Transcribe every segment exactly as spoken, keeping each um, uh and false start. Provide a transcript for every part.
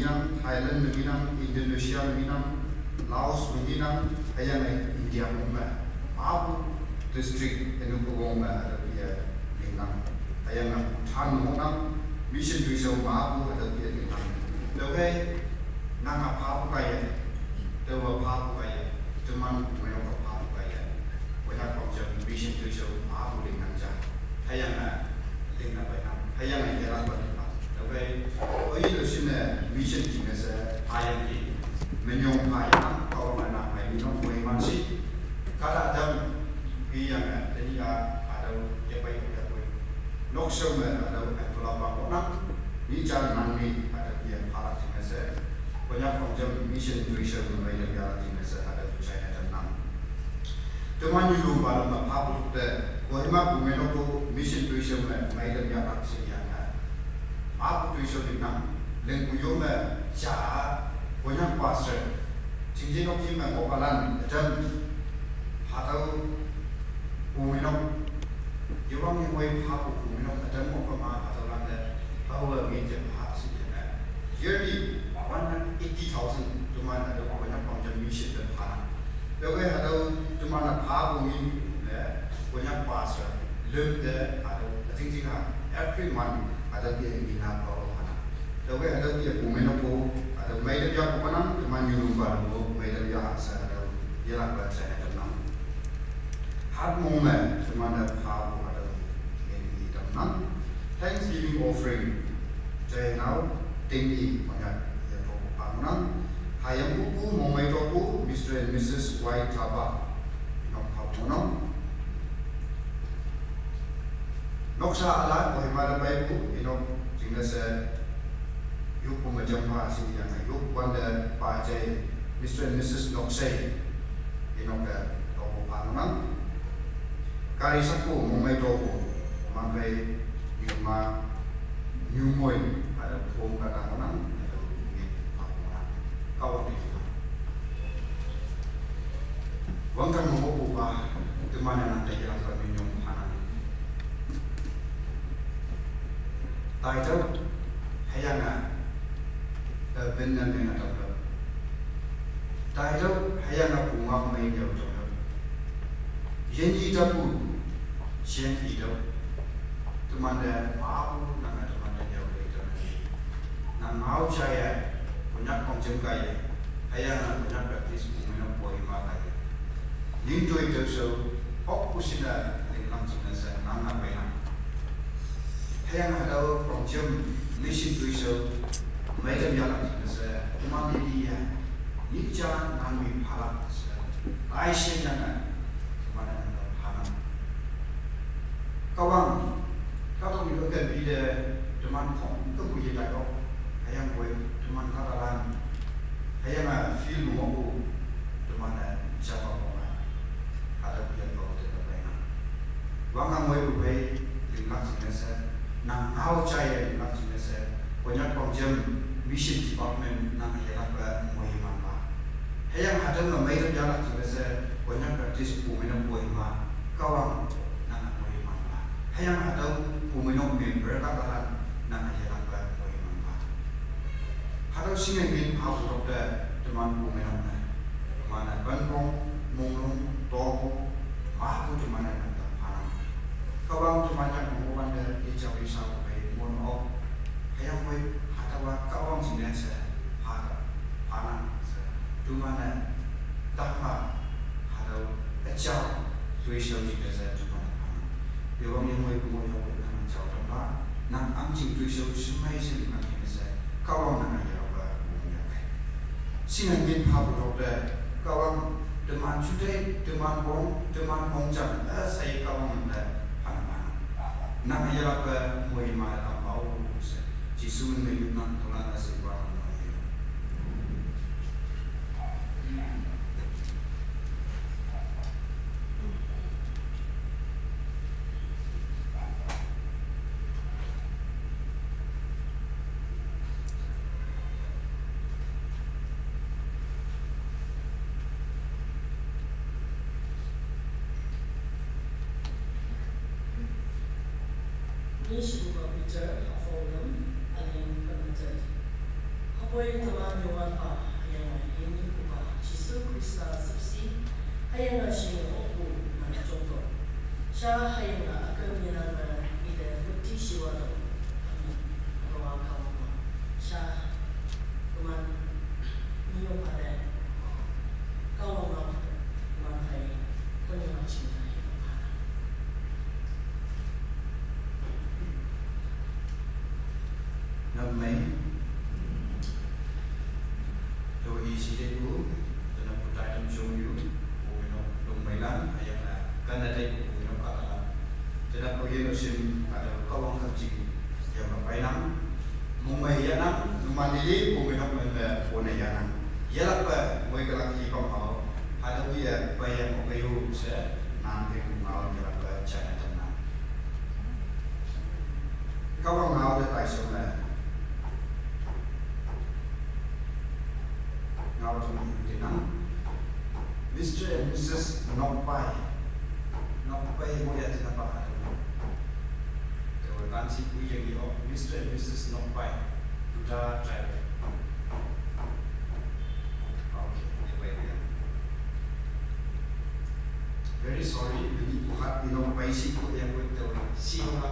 nang, Thailand nang nang, Indonesia nang nang, Laos nang nang, hüyange India mong me, mapu district enu kawang me hatüo kih-e lingnang. Hüyange Bhutan ngohnang, mission toishao mapu hatüo kih-e lingnang. Tüokhei, nang-a phapu kaiye, taowa phapu kaiye, teman pumeinok-a phapu kaiye, Konyak Pangjam mission toishao mapu lingnang ja. Hüyange lingnang peinang, hüyange yelakpa lingnang. Tüokhei, oyi to shinne mission jingne she, ayangki, minyong pha yanang, Kahwange nang mei minok moiman shi. Kahta tam, hüyange, tenyih-a, hatüo, yepei yapoi. Nokshao me hatüo envelope-a ngohnang, nyih ja nang mi hatüo kih-e phalak jingne she, Konyak Pangjam mission toishao me meitam yahlak jingne she hatüo china tamnang. Teman nyulumpa lom me phapu te, Kohima pumeinok-o mission toishao me meitam yahlak sheyange, mapu toishao lingnang, lingpu yo me ja, Konyak pastor, chingjinok ji me ngohpalan ütam, hatüo pumeinok, yewang yemoi phapu pumeinok ütam ngohpa ma hatüolante, aowe min je pha sheyange, yearly one hundred eighty thousand teman hatüo Konyak Pangjam mission te phanang. Tüokhei hatüo teman-e phapu min me, Konyak pastor lüm te hatüo üjing jing-a every month hatüo kih-e mina pao phanang. Tüokhei hatüo kih-e pumeinok-o, hatüo meitam yahpu ngohnang, teman nyulumpa lom-o meitam yah she hatüo yelakpa china tamnang. Hatmong me teman-e phapu hatüo min i tamnang. Thanksgiving offering, jainao, ting i, Konyak ye topu phanang. Hayimpupu mongmei topu, Mister and Missus Y Thapa, inok phapu ngohnang. Noksa üla Kohima te peipu, inok jingne she, yoppu me jampha sheyange yop wante pa jai, Mister and Missus Noksei, inok-e topu phanang. Gari sakpu mongmei topu, mangkei, nyuma, nyumoi, hatüo phone kahta ngohnang, hatüo nge phapu ngohnang. Kahwang te wangkang me ngohpupa, teman-e nang te yelakpe minyong phanang. Taitüoh, hüyange, eh, pen ne meng-a tüoh. Taitüoh, hüyange pungak mei nyüo tüoh. Yinyi tapu, shen itüoh. Temante mapu nange temante nyüo le tüoh. Nang ngao jaiye, Konyak Pangjam kaiye, hüyange Konyak Baptist pumeinok Kohima kaiye, ningtoi tüoshao, okpu shinne linglak jingne she nang-a peinang. Hüyange hatüo Pangjam mission toishao meitam yahlak jingne she, teman lili ye, nyih ja nang mi phalak she, lai shenyange, teman-e nang phanang. Kahwang, kahtoknyu üken pite, teman khongkümpu yetai ok, hüyangpoi teman kahtalan, hüyange field me ngohpu, teman-e japa ponge, hatüo yanpao te peinang. Wangnang moipu phei linglak jingne she, nang ngao jaiye linglak jingne she, Konyak Pangjam Mission Department nange yelakpe moimanpa. Hüyange hatüo me meitam yahlak jingne she, Konyak Baptist pumeinok Kohima, Kahwang nange moimanpa. Hüyange hatüo pumeinok member kahtalan nange yelakpe moimanpa. Hatüo shinge min phapu tokte teman pumeinok ne, teman-e penpong, monglong, topu, mapu teman-e nang te phanang. Kahwang teman yang ngohwante, i jawi shapu pei mon ok. Hüyangpoi hatüowa Kahwang jingne she, hatüo phanang she, teman-e tangma, hatüo üjao, toishao jingne she teman-e phanang. Yewang yemoi pungoi yopoi nang jao tangma, nang ahngching toishao shemei she nang jingne she, Kahwang nange yaopa pungya pei. Shinge min phapu tokte, Kahwang teman juteih, teman pong, teman mongjang, üshei Kahwang nangte phanang phanang. Nange yelakpe moiman-e tampao she, Jesu min me yopnang, tolan üsheipa nang. Mission Officer Hafolam, Aling Permeten. Wai tama nyowa pa hayanga yeni upa Jisu Krista sipsi hayanga shinga oku na chokto. Sha hayanga akam yananga ida muti shiwa to. Ami kawa kawa ma. Sha kuman niyo pa de kawa ma kuman hai kunyama chinga hi pa. Nap mai. Lo i si de ku, tena putai tam jong yu, ku mino dong mai lang, ayang na, kan na dai ku mino ka ka lang. Tena ko yen osim, ada ka wang kam jing, yang ma pai nang, mong mai ya nang, numan lili, ku mino men me, ku na ya nang. Ya lak pa, moi ka lak i kong hao, ada ku ya, pa ya mo kayu, se, nang ke ku ngao, ya lak pa, China tam nang. Ka wang ngao de tai sum le. Ngao tung yu te nang. Mister and Missus Nokpai. Nokpai mo ya te na pa ha. Te wa tan si ku yang yo. Mister and Missus Nokpai. Buddha driver. Okay, ya pai ya. Very sorry, many ko hat ino pai si ko yang ko te si ho la.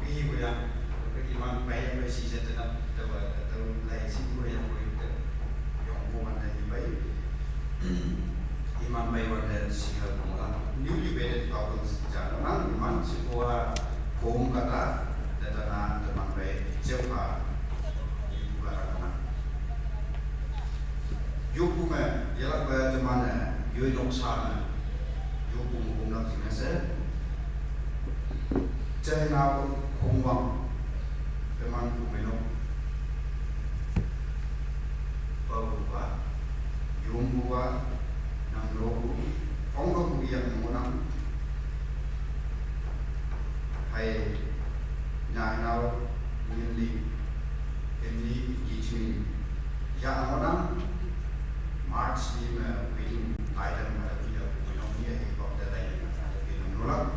Pi ko yang. Ko iman pai yang pai si sa te na te wa te lai si ko yang ko te. Yong ko man dai pai. Iman pai wan dai si ha ko la. Newly wedded couples ja ko nang iman si ko ha home kata. Te ta na te man pai. Jep ha. Ibu kata ko nang. Yoku me, yalak ba teman eh, yoi noksa me. Yoku me kumlak jing ase. Chai nao kongwang, teman ku me nok. Pau ku ba, yom ku ba, nam lo ku, kong lo ku yang mo nam. Hai, na nao, ngin li, ngin li, ngin li, ya mo nam. March ni me wedding item ma da kuya ku no ni e kop da dai ma da ke no la.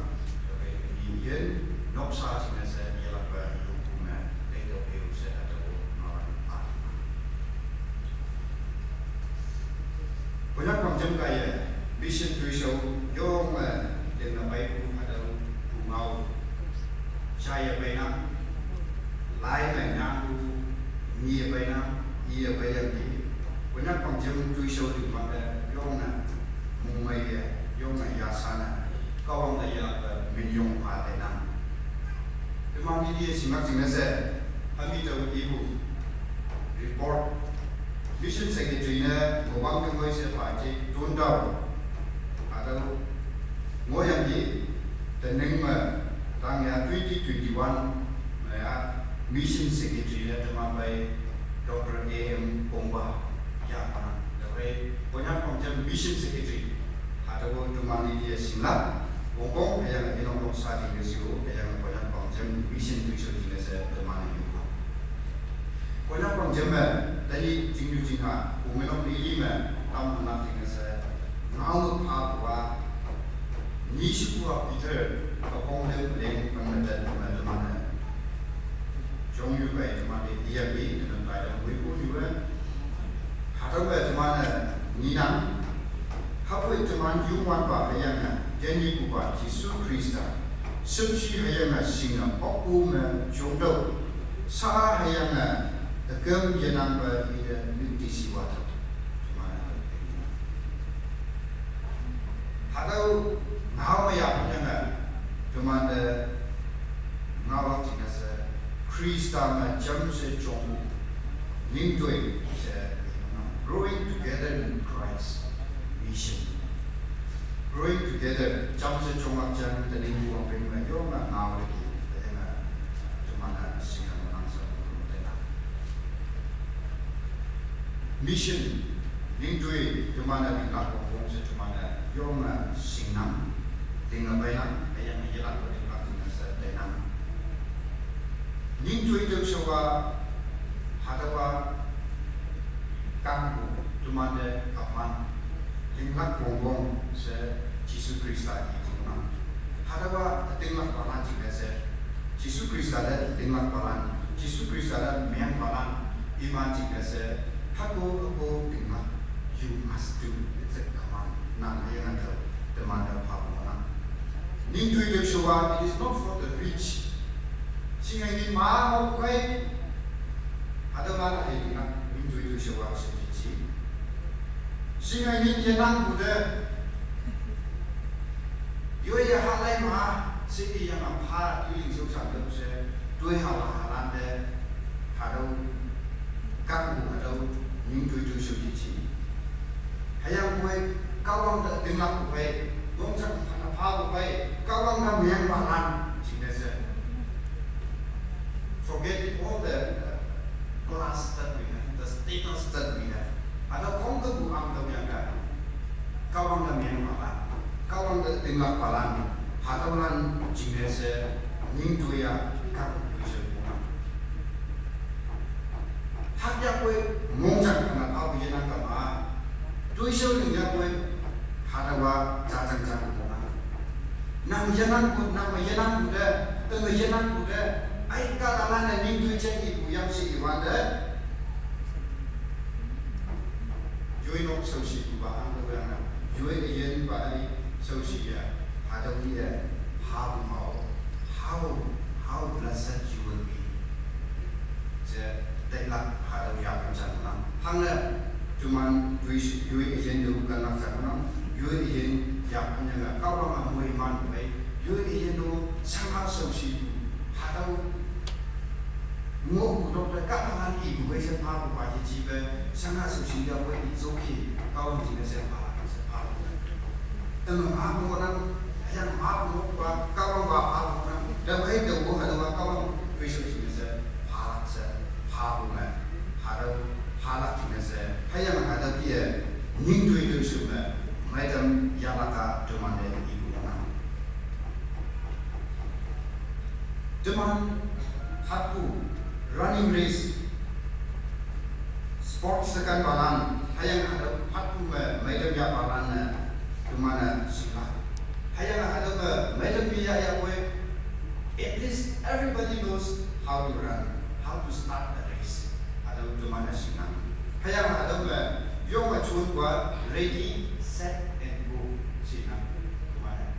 Ke ni yen noksa si na se ye la ba yu ku me dai do ke u se da do ma la pa. Ko na kwang jam ka ye mission tu so yo me de na bai ku ma da ku ngau. Cha ye bai na. Lai me nyang ku ni ye bai na, ni ye bai yang di. Ko nyak pang jem tui so di pang de, yong na, mung mai ye, yong na ya sa na, ka wang da ya, eh, min yong pa de na. Te ma ni di ye si mak si na se, ha mi ta u di bu. Report. Mission secretary ne, mo wang ke ngoi se pa che, tun dau. Ha ta u, ngo yang di, te ning me, tang ya twenty twenty-one, me ya, Mission Secretary le teman bai Doctor A M Pongba ya pa na. Bai Konyak Pangcham Mission Secretary. Hata wo teman ni dia singla. Wongkong yang ino kong sa jing le siu, yang Konyak Pangcham Mission tu so jing le se teman ni ko. Konyak Pangcham me tadi jing ju jing ha, umenok ni li me tam na jing le se. Ngau me pa kwa. Ni shi kwa Peter ka kong le leng kan me tat me teman. Jong yu bai teman de dia bi teman bai dang wei bu yu eh. Hata bai teman eh ni nang. Hapoi teman yu wan ba hayang eh. Jani ku ba Jisu Krista. Sepsi hayang eh sing eh. Pok bu me jong dau. Sa hayang eh. Tekem ye nang ba ide miti siwa tau. Teman eh. Hata u ngau me ya hayang eh. Teman eh. Ngau jing eh se Krista ma jam se jong u. Ning doi se growing together in Christ mission. Growing together, jam se jong ak jam te ning u ang ping ma yong na ngau le ki, te na, te ma na sing na nang sa ku te na. Mission, ning doi, te ma na ning na kong kong se te ma na yong na sing nang, ting na bai nang, te yang ye la ko ting na ting na sa te nang. Ning doi te so wa, ha te wa, Kang ku, teman de kapan, linglak bongbong se Jisu Krista i tunang. Hadawa, tinglak balan jing se, Jisu Krista de tinglak balan, Jisu Krista de meng balan, Iman jing ne se, hako hako tingma, you must do. It's a command. Nang ye ngan tau, teman da pa mo na. Ning tui tui shua, it is not for the rich. Singai ni ma mo kai. Ada ma la he ni na, ning tui tui shua se ji. Singai ni ye nang bu de. Yoi ya ha lai ma, se ni ya ma pa, tui ling shua sa de se, tui ha la ha lan de, ha dau, kak bu ha dau, ning tui tui shua ji ji. Hayang kue, kawang de ding lak bu kai, gong chak pa na pa bu kai, kawang na miang ba lan, jing de se. Forgetting all the uh, class that we have, the status that we have. Ada kong ke bu ang ke yang ka. Kawang ke miang palan. Kawang ke tingla palan. Hadaw lan jing ne se ning tu ya kang tu se bu. Hak ya kue mong jang kana pa bu ye nang ka ma. Tui shau ling ya kue hadawa jajang jang kona. Nang ye nang bu, nang ma ye nang bu de, te ma ye nang bu de. Ai ka la la na ning tui chen i bu yang si i wan de. Yoi nok shau shi bu ba ang bu yang na. Yoi yen ba ai shau shi ya. Hadaw ye. Ha bu mao. How, how blessed you will be. Je, dai lak hadaw ya kan chan na. Hang le, tuman yui yui ejen du kan lak chan na. Yui ejen ya kan ya ka wa ma mui man bai. Yui ejen du sang ha so shi du. Hadaw ngo ku dok da ka ma lan i bu bai se pa bu ba ji ji bai. Sang ha so shi ya bai i zo ki. Ka wa ji ne se pa, se pa bu. Tama ma bu nang, yang ma bu ba, ka wa ba pa bu nang. Da bai da bu ha da wa ka wa. Kristo ji ne se pa se pa bu ma. Hadaw, halak ne se, hayang hadaw ye, ning tui tui su me, maidam yalaka tumande ibu na. Teman, hatu, running race, sports sekan balan, hayang hadaw hatu me, maidam ya balan ne, tumana sila. Hayang hadaw me, maidam ya ya kue, at least everybody knows how to run, how to start the race. Hadaw tumana sila. Hayang hadaw me, yong a chun kwa, ready, set, and go. Sila. Tumana.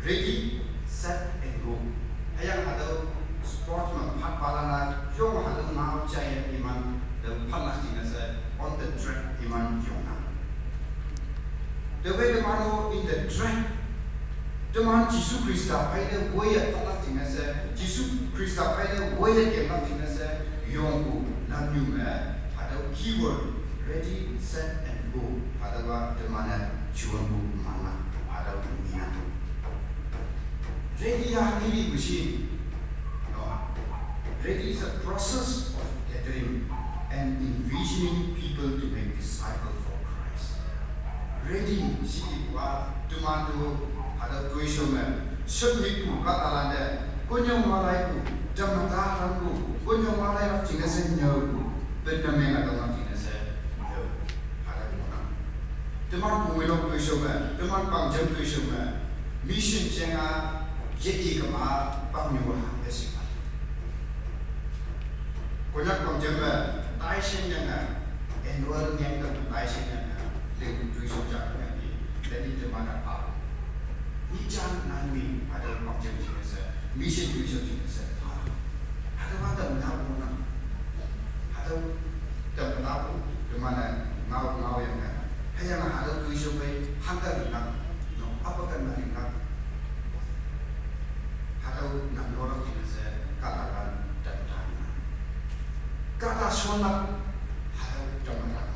Ready, set, and go. Hayang hadaw sports ma phat balana, yong hadaw ngau chaya iman, the phat lak jina se, on the track iman yong na. The way the man in the track, the man Jisu Krista pai the way a phat lak jina se, Jisu Krista pai the way a kem lak jina se, yong ku, nam yu me, hadaw keyword, ready, set, and go. Hadaw wa the man a chuan ku mana, hadaw ku mina. Ready ya hili machine. No. Ready is a process of gathering and envisioning people to make disciple for Christ. Ready si wa tumando ada tuition me. Submit ku ka talande. Kunyong malai ku. Jamata ku. Kunyong malai ku. Jinga sen nyau ku. Benda me ada ma jinga sen nyau. Ada ku na. Teman ku melok tuition me. Teman pangjam tuition me. Mission chenga ye i kama pang ni wa hang de si. Konyak pang jam ba, tai shen yang na, annual yang ka tai shen yang na, le tui so jak na ni, le ni jama na pa. Ni chan na ni, ada pang jam shen sa, mission tui so shen sa pa. Ada wa tam na ko na. Ada tam na ko, jama na ngau ngau yang na. Hayang ada tui so bai, hang ka ri na, no, apa kan na ri na. Hadaw nang nolak jina se kata kan dan dan. Kata sonak hadaw jama rak.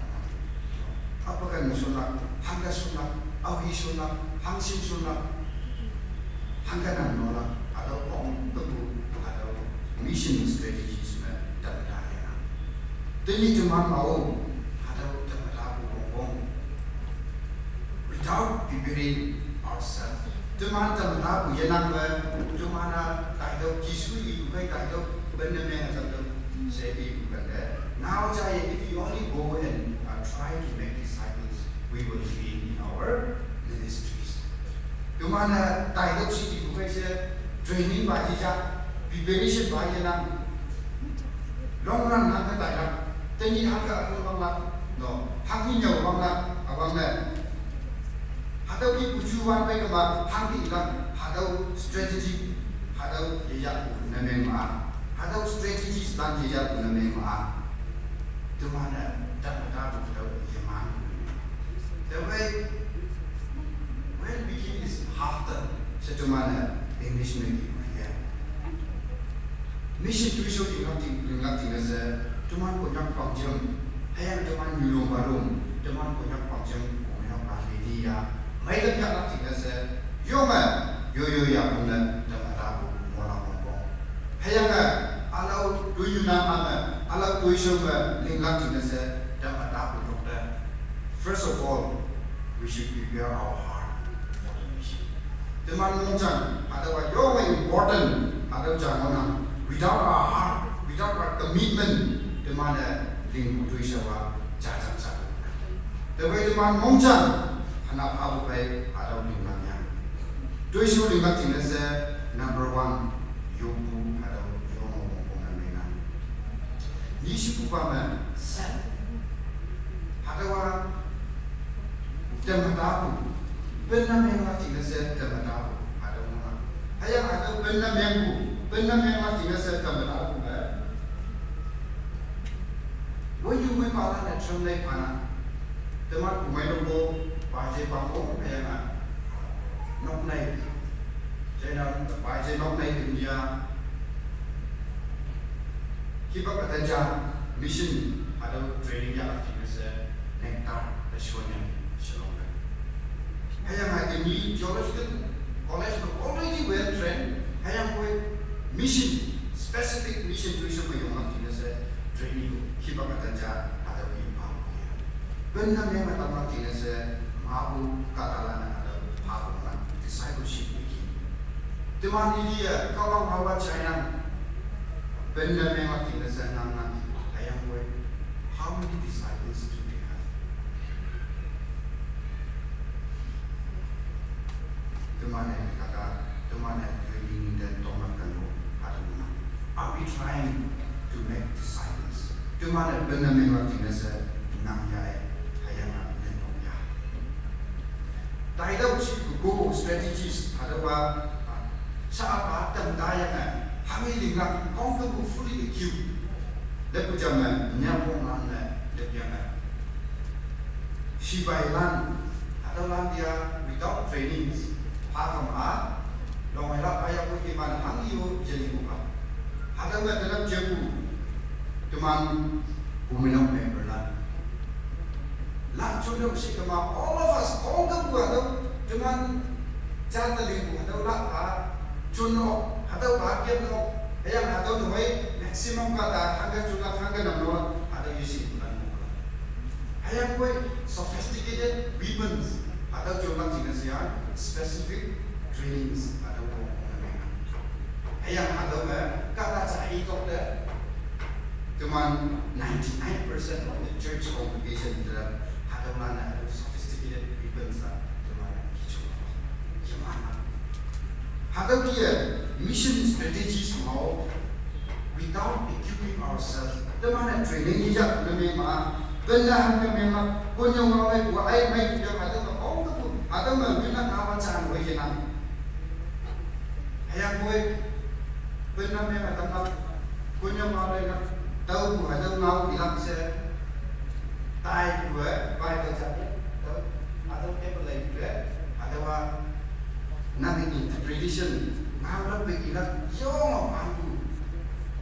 Apa kan sonak, hangka sonak, awi sonak, hangsin sonak, hangka nang nolak, hadaw ong tebu, hadaw mission strategies me dan dan ya. Teni teman mau, hadaw jama rak ong ong. Without preparing ourselves. Teman teman aku ye nang ba, teman a tai dok Jisu i bukai tai dok benda me na tai dok se i bukan de. Now jaya, if we only go and uh, try to make disciples, we will fail in our ministries. Teman a tai dok si i bukai se training ba ji ja, preparation ba ye nang. Long run nang ka tai dok. Tenyih hangke akun wanglak, no, hangke nyau wanglak, awang ne. Hatüo ki uju wan pei kema hangke ilang, hatüo strategy, hatüo yeya ne meng ma. Hatüo strategies lan yeya ne meng ma. Teman-e, dan mata bu hatüo yeman. The way, when begin is half done. She teman-e English me ki ya. Mission toishao linglak jing, linglak jingne she, teman Konyak pangjem, hüyange teman nyulong barong, teman Konyak pangjem, Konyak ba ledi ya, meitam yahlak jingne she, yonge, yo yo ya, kumne, teman tapu, mola mongpong. Hüyange, ülao, toiyu nang ame, ülao toishao me, linglak jingne she, teman tapu dokte. First of all, we should prepare our heart for the mission. Teman mongjang, hatüowa yonge important, hatüo jang ngohnang. Without our heart, without our commitment, teman-e lingpu toishaowa jajang ja. Tüokhei teman mongjang, hana phapu phei, hatüo linglak yang. Toishao linglak jingne she, number one, yoppu, hatüo yonge wongpong ne meinang. Nishipupa me, set. Hatüowa, tematapu. Penna menglak jingne she tematapu. Hatüo ngohnang. Hüyange hatüo penna mengpu. Penna menglak jingne she tematapu me. Woiyu woipalan-e translate phanang. Teman pumeinokpu paje pangpong hüyange noknei. Jaina paje noknei India. Hipak ütan ja mission hatüo training yahlak jingne she nectar te shonyan shalong. Hüyange tenyih theological college me already well trained. Hüyangpoi mission, specific mission toishao me yonglak jingne she training hipak ütan ja hatüo ipa. Penna meng me tamlak jingne she mapu kahtalan-e hatüo phapu nang discipleship me ki. Teman iliye Kahwang hawa jainang. Penna menglak jingne she nangnang. Hüyangpoi, how many disciples do we have? Teman-e kata, teman-e yoi ning den tongmat kan lo, hatüo nang. Are we trying to make disciples? Teman-e penna menglak jingne she nang ya-e, hüyange nentong ya. Taitüoh shi gogo strategies, hatüowa, ah, sha apa tem tayange, hanghe linglak, kongkepu fully equipped. Lepu jam me, nyapong lan me, lepyange. Shipailan, hatüolan dia without trainings, pha kama, longhailak ayakpu iman hangyo jelipu pa. Hatüo me tenap jepu, teman pumeinok memberlan. Lak junok shi kema all of us, kongkepu hatüo, teman jatelingpu hatüo lak pa, junok, hatüo pa kepnok, hüyange hatüo noi, maximum kahta, hangke junlak, hangke namnok, hatüo yeshingpulan. Hüyangpoi sophisticated weapons, hatüo junlak jingne she ya, specific trainings, hatüo ko, hüyange hatüo me, kahta ja itok te, teman ninety-nine percent of the church congregation te, hatüolan-e hatüo sophisticated weapons a, teman-e kichu. Yeman. Hatüo kih-e mission strategies mao, without equipping ourselves. Teman-e training yeyah ne meng ma, penna hangke meng ma, konnyüo ngao-e wa ai mei yeyah hatüo me kongkepu, hatüo me mina ngaowa jan woi yenang. Hüyangpoi, penna meng ma tamlak, konnyüo ngao-e na, taopu hatüo ngao ilak she, taipu-e, Bible ja, tao, hatüo table lai pu-e, hatüowa, nang interpretation, ngaolak pe ilak, yonge mangpu,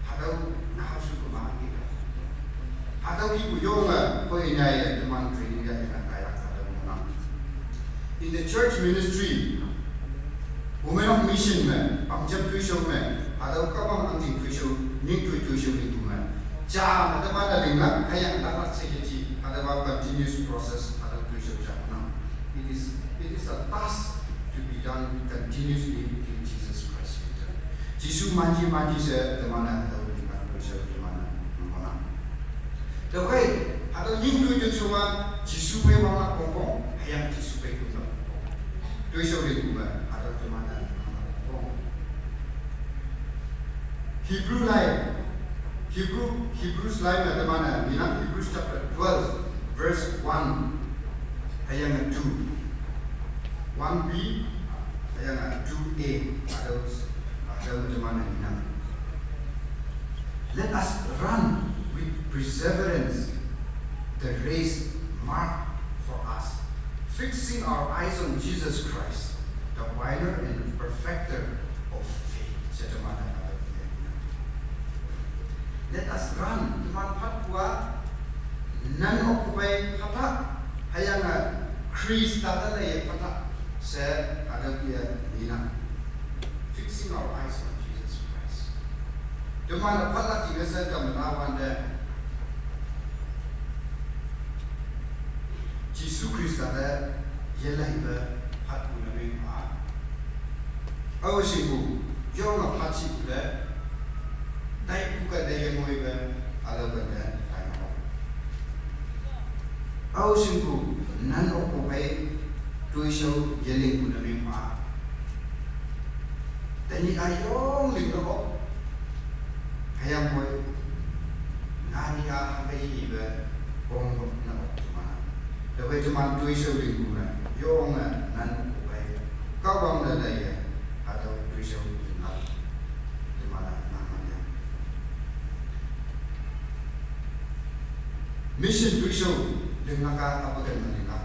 hatüo, ngaoshu kema ilak. Hatüo kihpu yonge, hoi nyaiye, teman training ya ilak kailak hatüo ngohnang. In the church ministry, Women of Mission me, pangjap toishao me, hatüo Kahwang ahngching toishao, nyingtoi toishao lingpu me. Ja me teman-e linglak, hüyange laklak she yeji, hatüowa continuous process, hatüo toishao ja ngohnang. It is, it is a task to be done continuously till Jesus Christ return. Jesu manji manji she teman-e hatüo linglak toishao teman-e ngohnang. Tüokhei, hatüo nyingtoi toishao-a, Jesu phei wanglak pongpong, hüyange Jesu phei kumlak pongpong. Toishao lingpu me, hatüo teman-e wanglak pongpong. Hebrew lai, Hebrew, Hebrews lai me teman-e ngenang, Hebrews chapter twelve, verse one, hüyange two. One B, hüyange two A, hatüo, hatüo me teman-e ngenang. Let us run with perseverance the race marked for us, fixing our eyes on Jesus Christ, the pioneer and perfecter of faith. She teman-e hatüo ngenang. Let us run, teman phatpu-a, nan okpu pei phatah, hüyange Khrista te leiye phatah, she hatüo kih-e ngenang. Fixing our eyes on Jesus Christ. Teman-e phatah jingne she tamlak wante, Jesu Khrista te yeleipe phatpu ne meng pha. Ao shingpu, yonge phatshipu te, taipu kate yengoipe, ülaope te tainang. Ao shingpu, nan okpu phei, toishao yelingpu ne meng pha. Tenyih-a yong ling ne ok. Hüyangpoi, ngani-a hangke ipe, pong ne ok teman. Tüokhei teman toishao lingpu me, yonge nan okpu phei, Kahwang te leiye, hatüo toishao linglak, teman-a nang yang. Mission toishao linglak-a apu ken me linglak.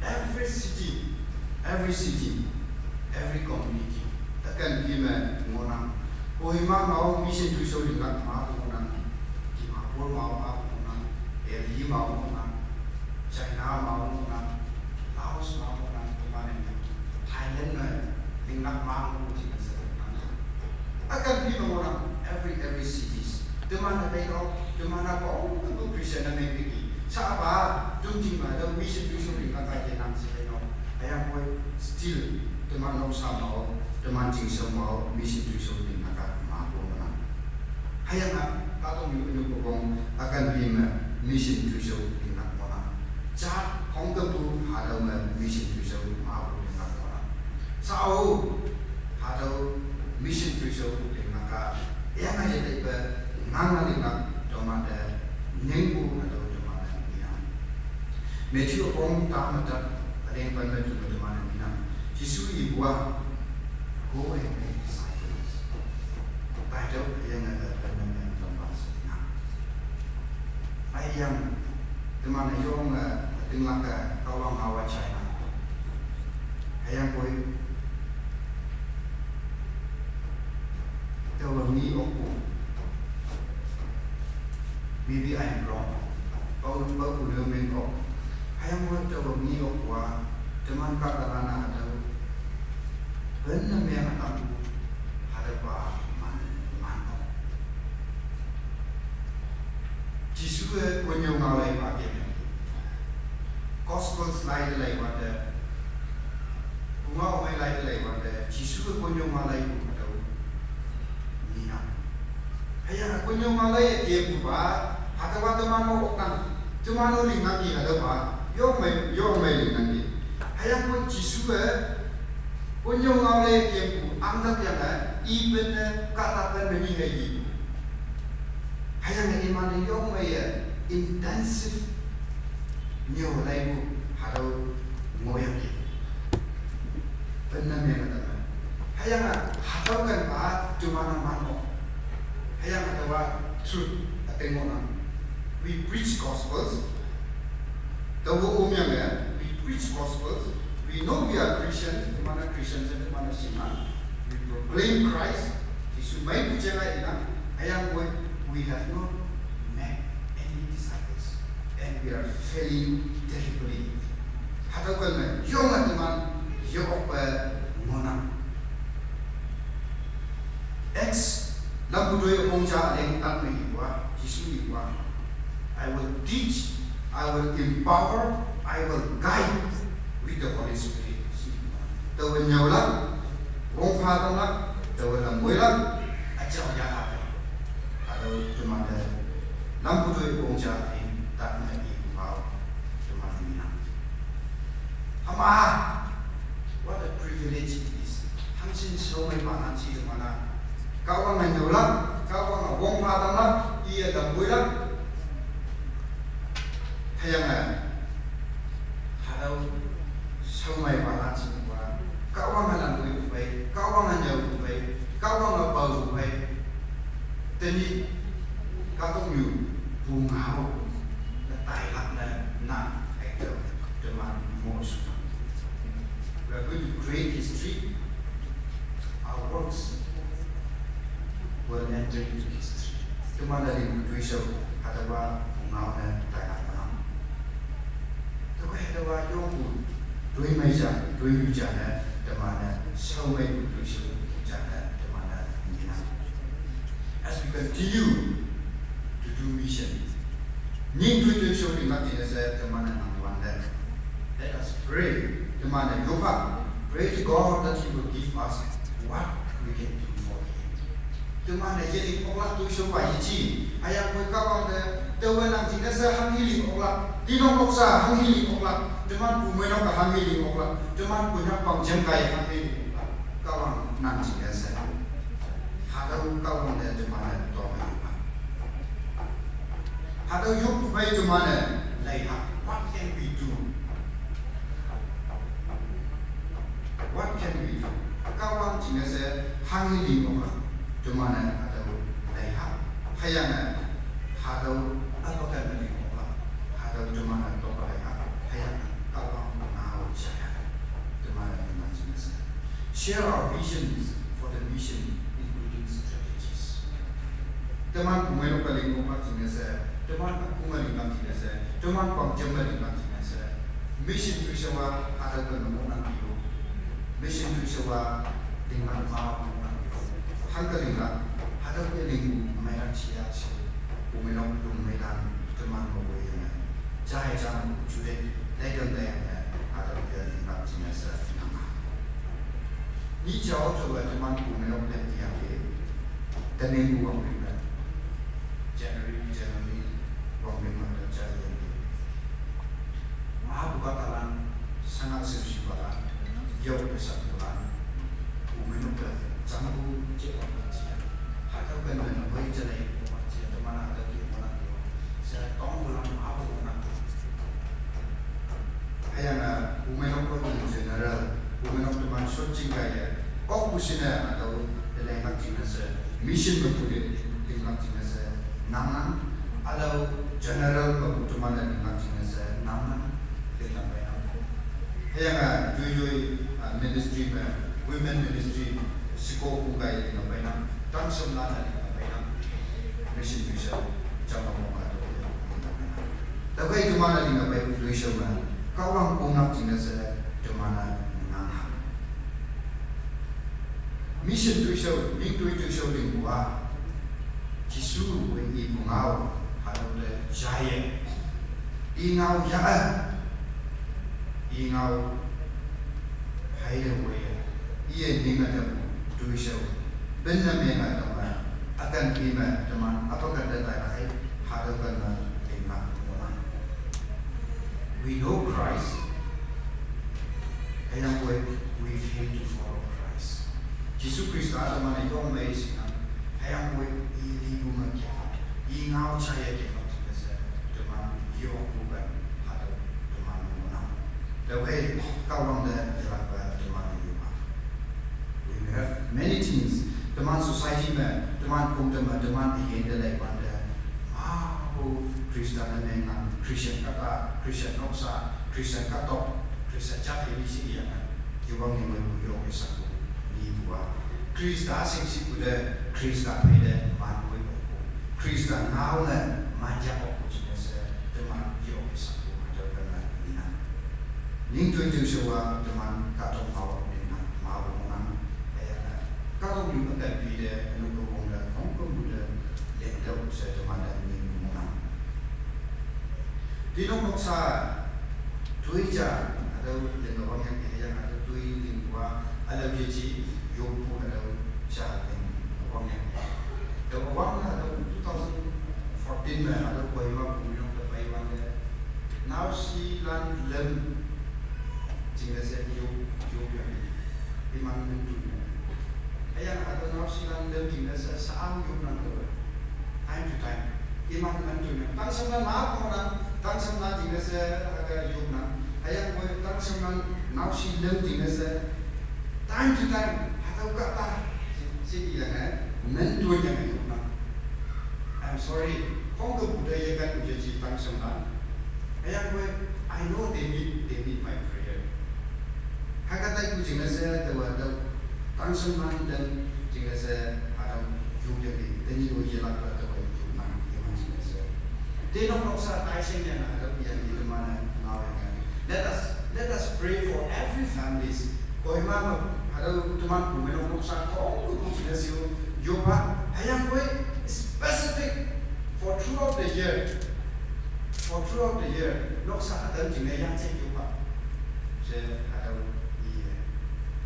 Every city, every city, every community, üken ki me ngohnang. Kohima me-o mission toishao linglak ma ngohnang. Dimapur me-o ma ngohnang. Delhi me-o ngohnang. China me-o ngohnang. Laos me-o ngohnang. Teman-e Thailand me linglak ma ngohnang, jingne she ngohnang. Üken ki me ngohnang, every, every cities. Teman-e teinok, teman-a pong tepu Christian ne mengki. Sha-a pa, tüm jing me, tüo mission toishao linglak-a yenang she teinok. Hüyangpoi still, teman noksa me-o, teman chingshao me-o, mission toishao linglak-a ma ngohnang. Hüyange, kahtoknyu ünu pepong, üken ki me, mission toishao linglak ngohnang. Ja, khongkümpu, hatüo me, mission toishao ma linglak ngohnang. Sha-o, hatüo mission toishao linglak-a, hüyange yeleipe, ngange linglak, teman te, ningpu hatüo teman-e ngenang. Matthew üpong ta me tat, üleng pen me tu me teman-e ngenang. Jesu ipu-a, Go and make disciples. Taitüoh hüyange pen me ngenang, teman she ngenang. Hüyange, teman-e yonge, tinglak-e, Kahwang ngao-a jainang. Hüyangpoi, taowe ngi okpu. Maybe I am wrong. Pao, paopu ne meng ok. Hüyangpoi taowe ngi okpu-a, teman kahtalan-a hatüo, pen ne meng tampu, hatüopa man, man ok. Jesuwe konnyüo ngao leipa keme. Gospels lai te leiwante, pungao mei lai te leiwante, Jesuwe konnyüo ngao leipu hatüo ngenang. Hüyange konnyüo ngao lei kempupa, hatüopa teman-o oknang, teman-o lingnangki hatüopa, yong mei, yong mei lingnangki. Hüyangpoi Jesuwe konnyüo ngao lei kempu angtak yange, ipen ne kahta pen me ni hei ipu. Hüyange iman-e yong meiye intensive nyüo laipu hatüo ngohyangki. Pen ne meng tamlak. Hüyange hatüo kenpa teman-a man ok. Hüyange taowa truth üting ngohnang. We preach gospels. Taowe omyange, we preach gospels. We know we are Christians. Teman-a Christians, teman-a shingnang. We proclaim Christ. Jesu meipu jena inang. Hüyangpoi, we have not made any disciples. And we are failing terribly. Hatüo ken me, yonge teman, yokpe ngohnang. Acts, Lampu toi üpong ja üleng tat me ipu-a, Jesu ipu-a, I will teach, I will empower, I will guide with the Holy Spirit. Taowe nyüolak, wongpha tamlak, taowe lam moilak, üjao yaha. Hatüo teman te, Lampu toi üpong ja üleng tat me ipu-a, teman ngenang. Hüma, what a privilege it is. Hangshin shao mei pa nang shi teman-a. Kahwange nyüolak, Kahwange wongpha tamlak, Iya dam builak. Hüyange hatüo shaomei palan shinpa, Kahwange lam buipu phei, Kahwange nyüopu phei, Kahwange paopu phei. Tenyih kahtoknyu pungao ne tailak ne nang ekte teman mo shu. We are going to create history. Our works will enter into history. Teman-e lingpu toishao hatüowa pungao ne tailak nang. Tüokhei hatüowa yongpu toimei ja, toiyu ja ne teman-e shaomeipu toishao ja ne teman-e ngenang. As we continue to do mission, nying toishao linglak jingne she teman-e nangwante, let us pray. Teman-e yopa, pray to God that He will give us what we can do for Him. Teman-e yeling oklak toishao pa yeji. Hüyangpoi Kahwang te, taowe nang jingne she hanghe ling oklak. Tinok noksa hanghe ling oklak. Teman pumeinok-a hanghe ling oklak. Teman Konyak pang jam kaiye hanghe ling oklak. Kahwang nang jingne she. Hatüo Kahwang te teman-e tome yopa. Hatüo yoppu phei teman-e leiha. What can we do? What can we do? Kahwang jingne she hanghe ling oklak. Teman-e hatüo leiha. Hüyange hatüo apa kan me ling oklak. Hatüo teman-e tokpa leiha. Hüyange Kahwang ngao jaya. Teman-e teman jingne she share our visions for the mission, including strategies. Teman pumeinok-a ling oklak jingne she, teman ükhong-a linglak jingne she, teman pang jam me linglak jingne she, mission toishao-a hatüo ke me ngohnang yo. Mission toishao-a linglak ma ngohnang yo. Hangke linglak, hatüo ke lingpu meilak jiya she, pumeinok lungmeilan teman mo woiyange jai jang jude, dai dam dai ne, hatüo ke linglak jingne she nang. Ni jao tüowe teman pumeinok pen iyangki, tening wangpeng me, January, January, wangpeng me te jai yangki. Mapu kahtalan, shangha shemshipalan, yok te shangpulan, pumeinok te jangpu je wangpeng jia. Hatüo pen me ne woi jalei wangpeng jia, teman hatüo ke wangpeng yo. She tongpulan mapu wangpeng. Hüyange, pumeinok lo in general, pumeinok teman shotjing kaiye, okpu shinne hatüo te linglak jingne she, mission mepu te linglak jingne she, nangnang, ülao general mepu teman-e linglak jingne she, nangnang, linglak peinang. Hüyange, yoi yoi, ah, ministry me, women ministry, shekopu kaiye linglak peinang, tangshemlan-e linglak peinang, mission toishao, jama mong hatüo linglak peinang. Tüokhei teman-e linglak peipu toishao me, Kahwang omlak jingne she teman-e nang ha. Mission toishao, ning toi toishao lingpu-a, Jesu we ipu ngao, hatüo te jaiye. I ngao ya-e. I ngao haite woiye. Iye ninge tepu toishao. Pinne menge teman, ükan ime teman, apa kan te tailak hei, hatüo ken me linglak ngohnang. We know Christ, hüyangpoi we fail to follow Christ. Jesu Khrista teman-e yong mei shinang, hüyangpoi i lipu me kya, i ngao jaiye kya jingne she, teman yokpu pen, hatüo teman ngohnang. Tüokhei, Kahwang te yelakpe teman yopa. We have many things. Teman society me, teman khongte me, teman üyin te leiwante, mapu Christian ne mengnang, Christian kahta, Christian noksa, Christian kahtok, Christian jat hei ni shi yange, yewang yemeipu yoke shangpu lipu-a. Khrista shingshipu te, Khrista phei te manpoipu, Khrista ngao ne manja okpu jingne she, teman yoke shangpu hatüo ken me inang. Ning toi toishao-a teman kahtok ngao lingnang, mapu ngohnang, hüyange, kahtoknyu ükan pi te, ünu kewong te, khongkümpu te, lingtüoh she teman te ningpu ngohnang. Tinok noksa, toi ja, hatüo linge wangyangki, hüyange hatüo toi lingpu-a, ülao yeji, yoppu hatüo ja ling wangyangki. Tüo wang hatüo two thousand fourteen me hatüo Kohima pumeinok te peiwante, naoshilan lüm jingne she yop, yopyangki. Iman lüm tu me. Hüyange hatüo naoshilan lüm jingne she sha-a yopnang tüowe. Time to time. Iman man tu ne. Tang shang nan ma ko nan, tang shang nan jing ne se, aga yuk nan. Ayang ko tang shang nan, nau shi lem jing ne se. Time to time, hatau kata. Si, si yang eh, man tu yang yuk nan. I'm sorry. Kong ke budaya kan uji tang shang nan. Ayang ko, I know they need, they need my prayer. Hakatai ku jing ne se, te wa tang shang nan dan jing ne se, hatau yuk yang di, teni o ye lak la te wa yuk nan, ye man jing ne se. Te nok nok sa tai sheng yang ada yang di mana mau yang. Let us, let us pray for every families. Kohima ma ada teman pun nok nok sa kong tu pun sini siu yopa hayang koi specific for throughout the year. For throughout the year nok sa ada jing yang cek yopa. Se ada iya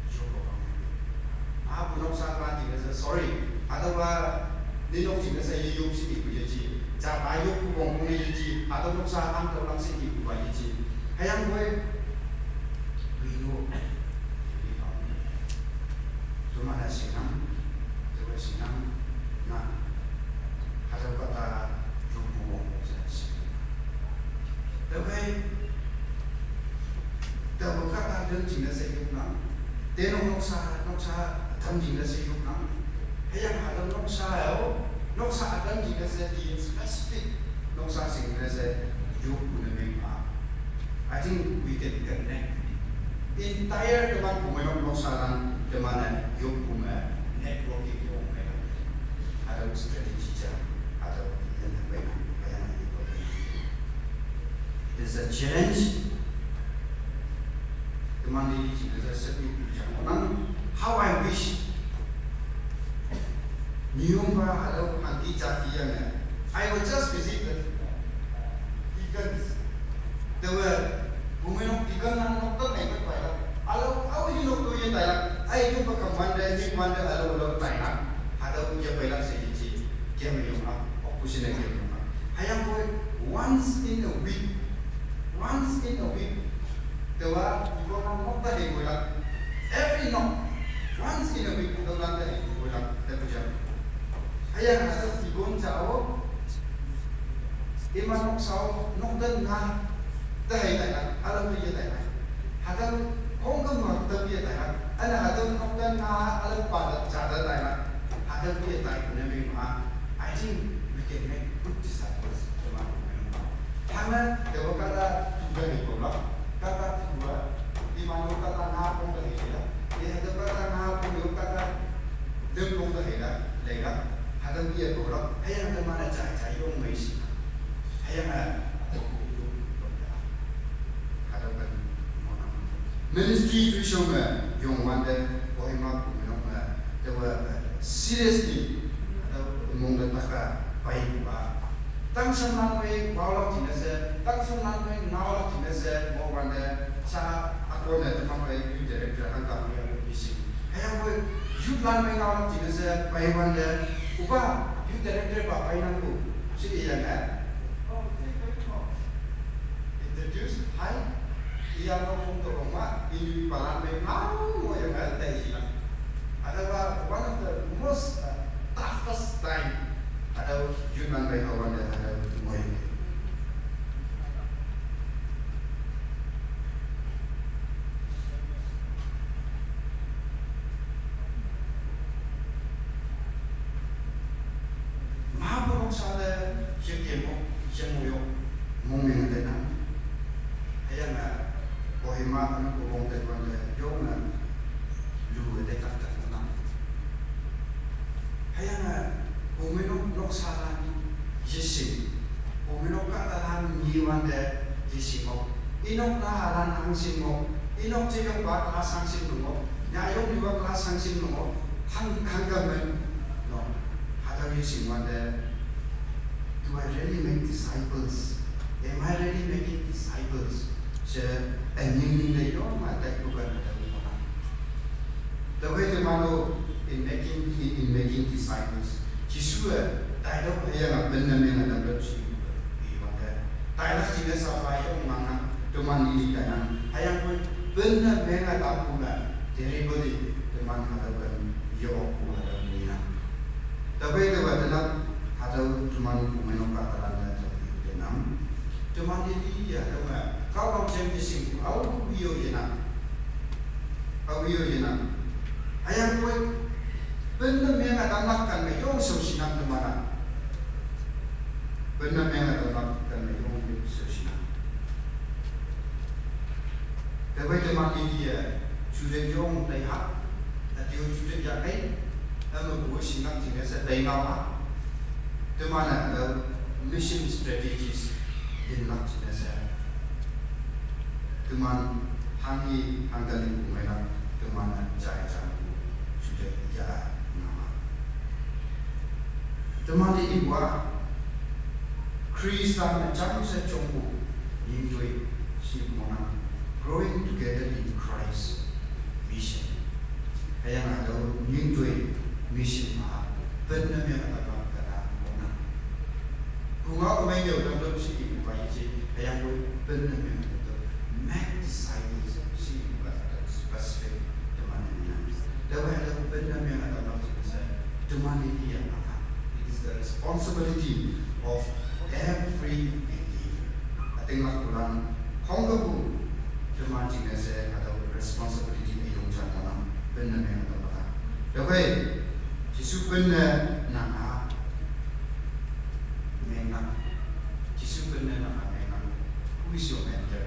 yopa. Aku nok sa ma jing sa sorry. Ada wa ni nok jing sa ye yop si ibu ye ji. Ja ba yop ku bong bong ye ji. Ada nok sa ang tau lang si ibu ba ye ji. Hayang boy. We know. Cuma ada sinang. Cuma sinang. Nah. Ada kata yop ku bong bong sa si. Tapi Tawa kata dan jing na se yuk nang. Te nok nok sa, nok sa, tam jing na se yuk nang. Hayang adam nok sa yo, nok sa adam jing na se di specific. Nok sa sing na se yuk kuna meng pa. I think we can connect. Entire teman kuma nok nok sa lang teman yuk kuma networking yung meng. Ada strategy ja, ada yang apa yang apa yang It is a challenge. Teman di sini saya sedih bicara orang. How I wish. Niung ba ada hati jati yang ya. I will just visit the deacons. There were women of deacon and not the neighbor by the. Alo, how you know to you like? I do become one day, one day, alo, alo, time. Ada punya payah saya ji. Game yung ah, opposition game yung ah. Hayang boy, once in a week, once in a week, tawa ibu nang nok ta hei boy lah. Every nok, once in a week, tawa nang ta hei boy lah. Tawa jam. Hayang ada ibu jao, iman nok sao, nok dan nga, ta hei tai lah, alam tu ye tai lah. Hadang hong ka mak ta ye tai lah. Ana hadang nok dan nga, alam pa da ja da tai lah. Hadang ye tai kuna meng ma. I think we can make good disciples. Teman, teman. Hana, dewa kata tuga ni ko lah. Kata tuga, di mana kata nga pun dah hilang. Di ada kata nga pun, kata dem pun dah hilang. Lega, hadang ye ko lah. Hayang ada mana cai cai yong mai si. Hayang ada. Ministry tu shong eh, yong wande, Kohima ku menok eh, tawa seriously, ada mong da taka pai ba. Tang shang nan wei ngau lak jing se, tang shang nan wei ngau lak jing se, mo wande, sa ako ne teman wei youth director hang ka wei isi. Hayang wei youth lan wei ngau lak jing se, pai wande, uba youth director ba pai nang ku, si iya ne. Introduce, hi. Iya no phone to roma, ini palan me mau mo yang ada hilang. Ada ba one of the most uh, toughest time. Ada juman by kawan dan ada mo yang. Maha pun sa le yek ye mo, yek mo yo, mo me ngade na. Hayang na, Kohima anu ko bong te tuan le, yo na, lu te tak tak na. Hayang na, ko me nok nok sa la ni, yesi. Ko me nok ka ta la ni wan de, yesi mo. Inok na halan hang sing mo. Inok je yok ba class hang sing mo. Nya yok ni ba class hang sing mo. Hang hang ka men. No. Hada yesi wan de. Do I really make disciples? Am I really making disciples? Se, and you need to know my type of. The way the model in making in, in making disciples. Jisu eh, tai dok hayang a ben na meng a dam dok si. Iwang ka. Tai la jing sa fa yong mang na. Teman ni tai na. Hayang pun ben na meng a dam pun na. Terribly teman ka dam kan yo ku ka dam ni na. The way the way the na ha Hatüo teman pumeinok kahtalan te hatüo Vietnam. Teman te li ya, teman Kahwang jeng te shing, au, wiyo yenang. Au, wiyo yenang. Hüyangpoi, penne menge tamlak kan me yong shao shinang teman-a. Penne menge tamlak kan me yong shao shinang. Tüokhei teman te li ya, jute yong tai ha. Hatüo jute ya kai. Ame bu shinglak jingne she tai ngao ha. Teman-a, eh, mission strategies linlak jingne she. Teman hanghe hangta lingpu meilak, teman-a jai jangpu, jute ya ngao ha. Teman te ipu-a, Khrista me jamshe jongpu, nyingtoi, shi ngohnang, Growing Together in Christ Mission. Hüyange hatüo nyingtoi mission ma, penne menge tamlak kahta ngohnang. Pungao mei yao tamtüoh she ipu pa yeje, hüyangpoi penne menge tamtüoh, make disciples she ipu pa specific teman ne nang. Tüokhei hatüo penne menge tamlak jingne she, teman te li ya ngao ha. It is the responsibility of every believer. Ütinglakpulan khongkümpu teman jingne she hatüo responsibility üyong ja ngohnang, penne menge tamlak ha. Tüokhei, Jesu penne nang-a mengnang. Jesu penne nang-a mengnang. Who is your mentor?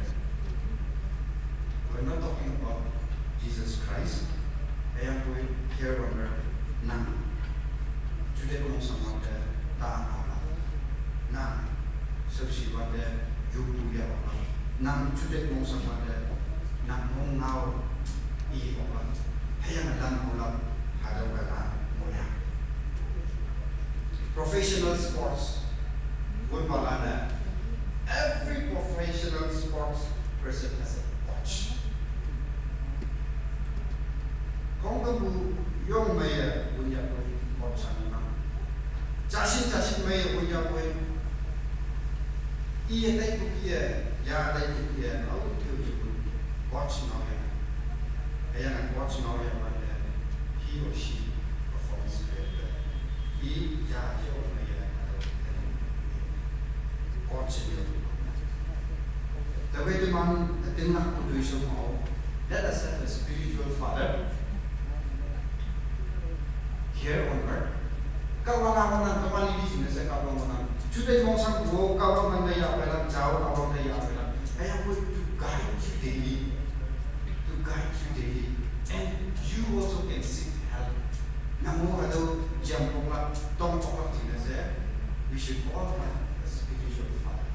We're not talking about Jesus Christ. Hüyangpoi here on earth, nang jute mongsang wante ta ngaolak. Nang shaoshi wante yoppu ya oklak. Nang jute mongsang wante nang mong ngao i oklak. Hüyange lan ngaolak, hatüo kala ngohya. Professional sports, football ane, every professional sports person has a coach. Khongkümpu yong meiye wünyappoi coach anang. Jashin jashin meiye wünyappoi. Iye taipu iye, ya taipu iye, ao tüo yepu coach ngaoya. Hüyange coach ngaoya wante, he or she performs better. I ya yong meiye, hatüo coach ye. Tüokhei teman ütinglakpu toishao ngao, let us have a spiritual father here on earth. Kahwang-a ngohnang, teman li jingne she Kahwang ngohnang. Jute mongsangpu Kahwang nang te yahpeilan, jao Kahwang te yahpeilan. Hüyangpoi to guide you daily, to guide you daily, and you also can seek help. Nang-o hatüo jam oklak, tong oklak jingne she, we should all have a spiritual father.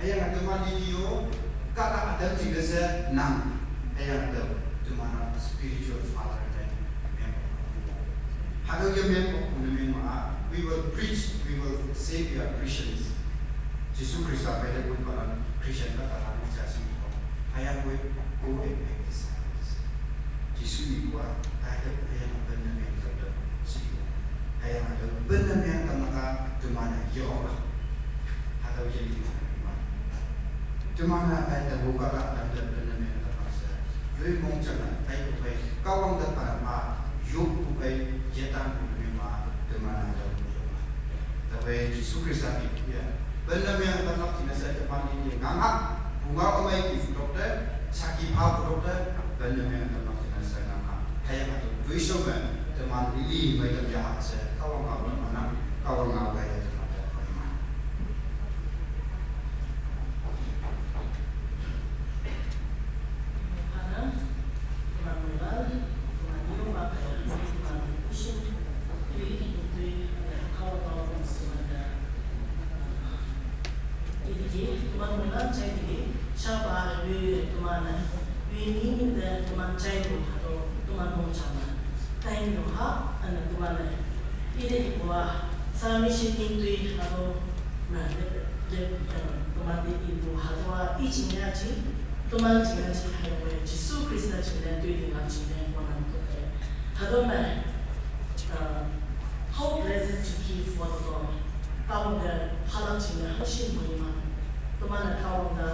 Hüyange teman li yo, kahta ütam jingne she nang, hüyange hatüo teman-a spiritual father ne meng. Hatüo ye meng okpu ne meng ma, we will preach, we will say we are Christians. Jesu Khrista phei te wünpalan Christian kahtalan ne ja shi ipu. Hüyangpoi go and make disciples. Jesu ipu-a, taipu hüyange penne meng tamtüoh she ipu. Hüyange hatüo penne meng tamlak-a teman-e ye oklak. Hatüo ye li ma. Teman-a ai taopu kahta tamtüoh penne meng tamlak she, yoi mongjang-e aipu phei Kahwang te phanang ma, yoppu phei yetanpu ne meng ma, teman-a hatüo ye oklak. Tüokhei Jesu Khrista ipu ya, penne meng tamlak jingne she teman ye ngang ha. Pungao ümei ipu tok te, saki phapu tok te, penne meng tamlak jingne she ngang ha. Hüyange hatüo toishao me teman li mei tam yaha she, Kahwang ngao manang, Kahwang ngao kaiye teman te phanang. Time yo ha, üne teman-e ite ipu-a, sa mission nyingtoi hatüo, na, le, le, eh, teman te ipu hatüo-a i jing yaji, teman jing yaji, hüyangpoi Jesu Khrista jingne toi linglak jingne ngohnang tüokhei. Hatüo me, uh, how pleasant to give what God. Kahwang te phalak jingne hangshin moiman. Teman-e Kahwang te,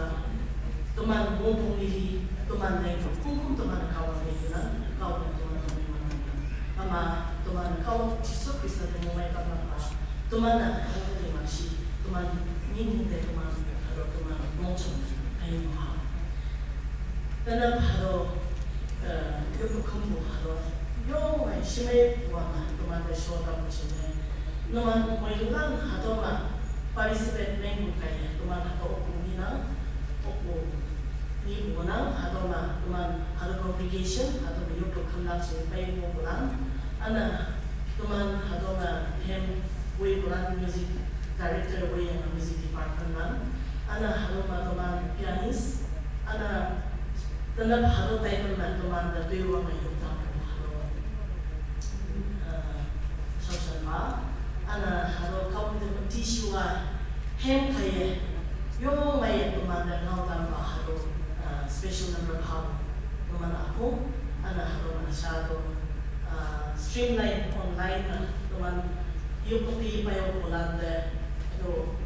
teman wongpong lili, teman leng, khongküm teman-e Kahwang te yulan, Kahwang te teman te moiman. Üma, teman Kahwang Jesu Khrista te mongmei tamlak pa. Teman-a hatüo li mangshi, teman nying nying te teman, hatüo teman mongjang, ai no ha. Tena hatüo, eh, yoppu kümpu hatüo, yong ai shemei puwa ma, teman te shotapu jingne. Numan moilan hatüo ma participate mengpu kaiye, teman hatüo okpu ngenang, okpu ngepu nang, hatüo ma, teman hatüo congregation, hatüo me yoppu kümlak jingne pei ngohpu nang. Üna, teman hatüo me hem woipu nang music director woiyange music department nang. Üna hatüo me teman pianist. Üna tenap hatüo title me teman te toiwang me yoptangpu hatüo, eh, shaoshanpa. Üna hatüo Kahwang te me tishu-a hem kaiye, yong meiye teman te ngaotangpa hatüo, eh, special number phapu. Teman akhong, üna hatüo me sha hatüo, eh, streamline online me teman yoppu te pei yoppu lan te, hatüo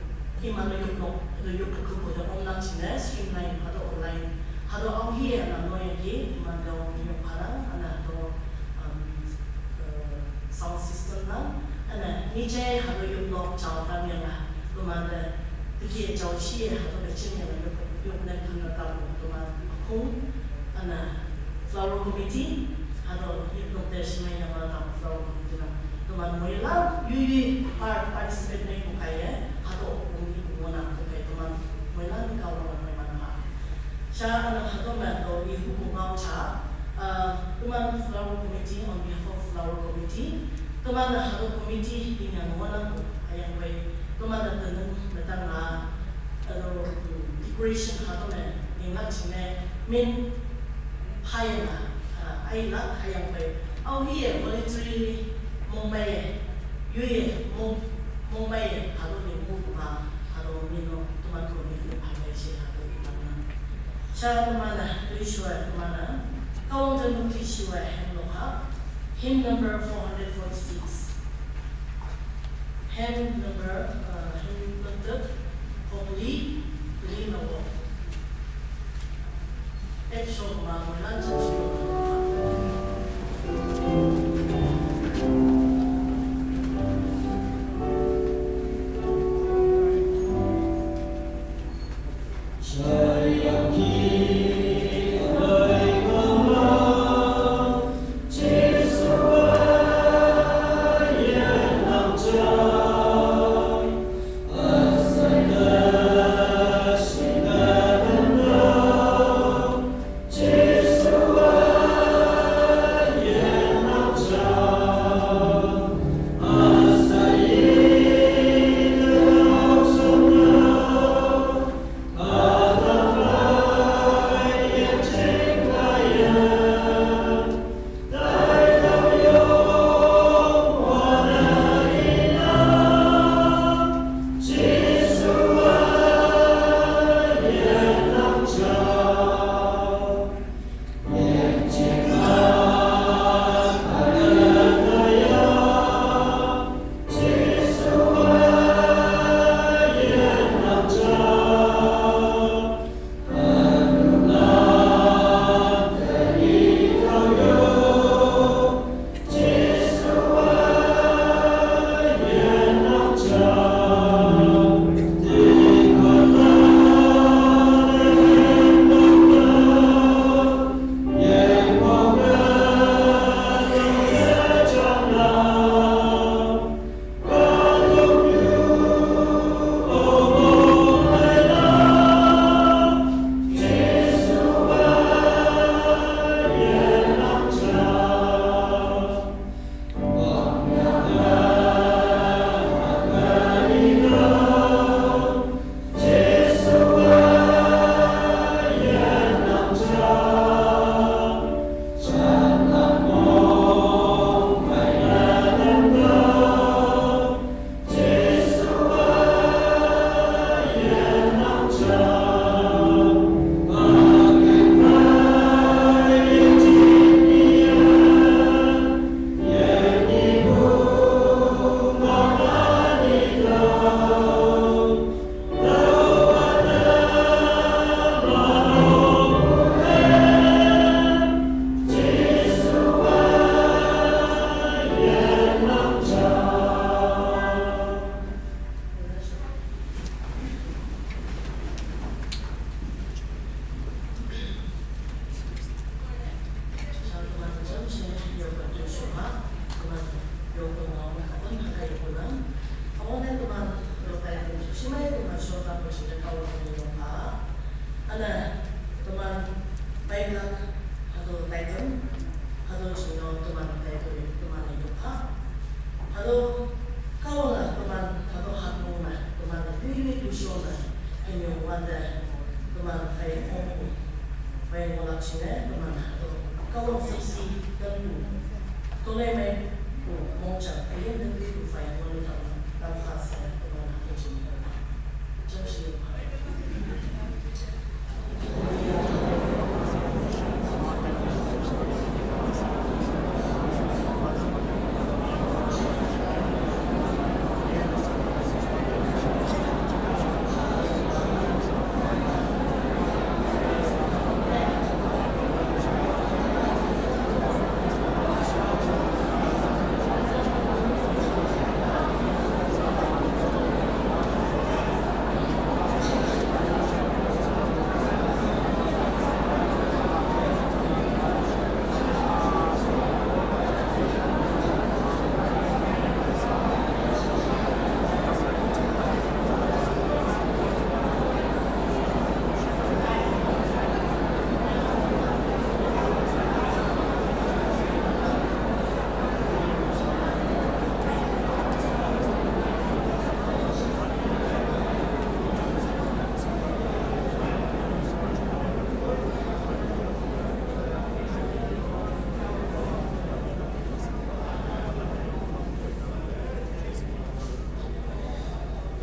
iman-e yopnok, hatüo yoppu kümpu te online jingne streamline hatüo online. Hatüo aohi-e nang noyangki, iman te ong yop phalang, üna hatüo, um, eh, sound system nang, üna nijai hatüo yopnok jao tamyange, teman te, tiki jao shi hatüo me jingyange yop, yop ne kümne tapu teman akhong, üna floral committee, hatüo yopnok te shemei yama tapu floral committee nang. Teman moilan yoi yoi par-, participate mengpu kaiye, hatüo okpu ngepu ngohnang tüokhei teman moilan Kahwang moiman ha. Sha üna hatüo me tao ihupu ngao ja, uh, teman floral committee, on behalf of floral committee, teman-e hatüo committee lingyang ngohnangpu, hüyangpoi teman-e tenang metang-a, hatüo, mm, decoration hatüo me, linglak jingne, min, phayang-a, uh, ailak hüyangpoi, aohi-e voluntarily mongmei-e, yoi-e mong, mongmei-e hatüo lingpu ma, hatüo min-o teman committee phayang she hatüo iman nang. Sha teman-e, toishua teman-e, Kahwang jang toishua hem no ha, hymn number four hundred forty-six. Hymn number, uh, hymn number, hopefully, three number. Action ma, lan jang shi. Aiblak, hatüo title, hatüo jingne teman title, teman-e yopha. Hatüo Kahwange teman, hatüo hatmong me, teman-e tüote tu shonne, hanyong wante, teman phei ongpu, phei ngohlak jingne, teman hatüo Kahwang shüpshe tampu, toloimei pu mongjang, üyin te teipu phei ngohne tang, tao pha she, teman hatüo jingne.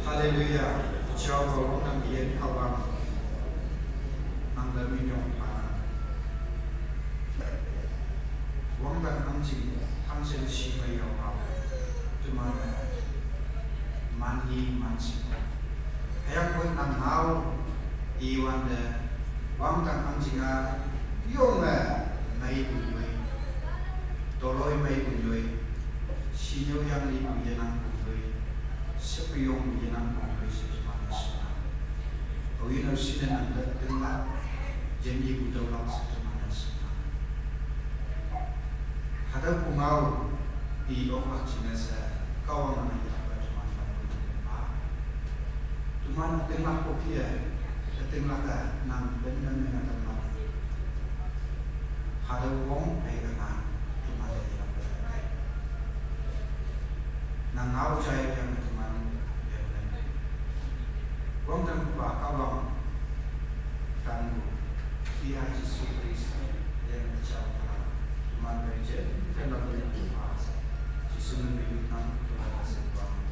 Haleluya. Jehovah wangdang yin Kahwang. Nang te minyong pha. Wangdang hangjing, hangshin shi mei yao pha. Teman-e man ni man shi. Hüyangpoi nang ngao iwante, wangdang hangjinga, yonge, meipu nyoi, toloimeipu nyoi, shinyüo yang lipu yenangpu nyoi, shepeyongpu yenangpu nyoi she teman-e shinang. Aoyin-o shine nang te tinglak, yin ipu tüolak she teman-e shinang. Hatüo pungao, i oklak jingne she, Kahwang nang yapa teman-e pungao. Teman-e tinglakpu kih-e, ütinglak-e nang benme menge tamlak. Hatüo wong pei kema teman-e yapa. Nang ngao jaiyange teman yapa. Wangdang pa Kahwang, tangpu, iya Jesu Khrista, yang jao pa, teman pei jen, kenlak jen pa, Jesu ne mei nang, teman-e sengwang.